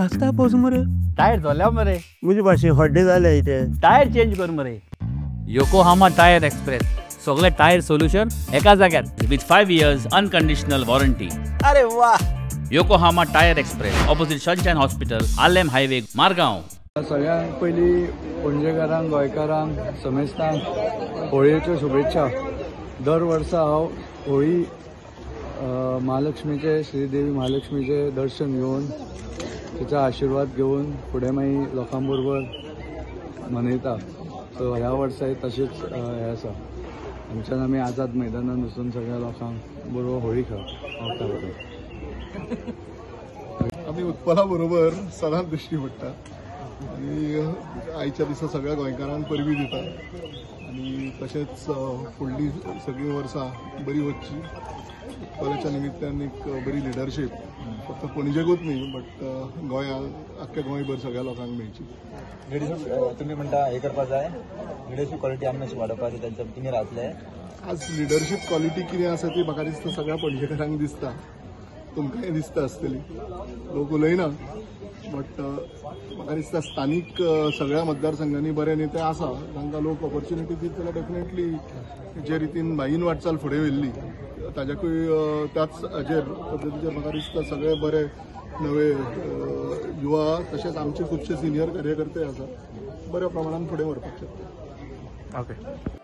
रस्ता पोस मरे टायर जोल्या मरे मुझे भाशे हड्डे जाले इथे टायर चेंज कर मरे। योकोहामा टायर एक्सप्रेस सगळे टायर सोल्युशन एका जाग्यार विथ 5 years unconditional warranty. अरे वाह। Yokohama tyre express opposite Sunshine hospital, Arlem highway, Margao. सगळ्यांत पयलीं पणजेकारांक, गोंयकारांक, समेस्तांक होळयेच्यो शुभेच्छा। दर वर्सा हांव होळी महालक्ष्मीचे, श्रीदेवी महालक्ष्मीचे दर्शन घेवन तिचो आशिर्वाद घेवन फुडें मागीर लोकां बरोबर मनयता। सो ह्या वर्साय तशेंच हें आसा। आमच्यान आमी आझाद मैदानान वचून सगळ्या लोकांक बरोबर होळी खेळटा। आमी उत्पला बरोबर सदांच दिश्टी पडटा आनी आयच्या दिसा सगळ्या गोंयकारांक परबी दिता आनी तशेंच फुडली सगळीं वर्सां बरी वचची। उत्पलाच्या निमित्तान एक बरी लिडरशीप फक्त पणजेकूच न्ही बट गोंया आख्ख्या गोंयभर सगळ्या लोकांक मेळची। लिडरशीप तुमी म्हणटा हें करपाक जाय, लिडरशीप क्वॉलिटी आमी मातशी वाडोवपाक जाय तांच्या तुमी रावतले। आज लिडरशीप क्वॉलिटी कितें आसा ती म्हाका दिसता सगळ्या पणजेकारांक दिसता, तुमकांय दिसता आसतली। लोक उलयना बट म्हाका दिसता स्थानीक सगळ्या मतदारसंघांनी बरे नेते आसा तांकां लोक ऑपॉर्च्युनिटी दित जाल्यार डेफिनेटली जे रितीन भाईन वाटचाल फुडें व्हेल्ली ताज्याकूय त्याच हाजेर पद्दतीचेर म्हाका दिसता सगळे बरे नवे युवा तशेंच आमचे खुबशे सिनियर कार्यकर्ते आसा बऱ्या प्रमाणान फुडें व्हरपाक शकता। ओके।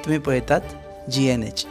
तुम्ही पळयतात GNH।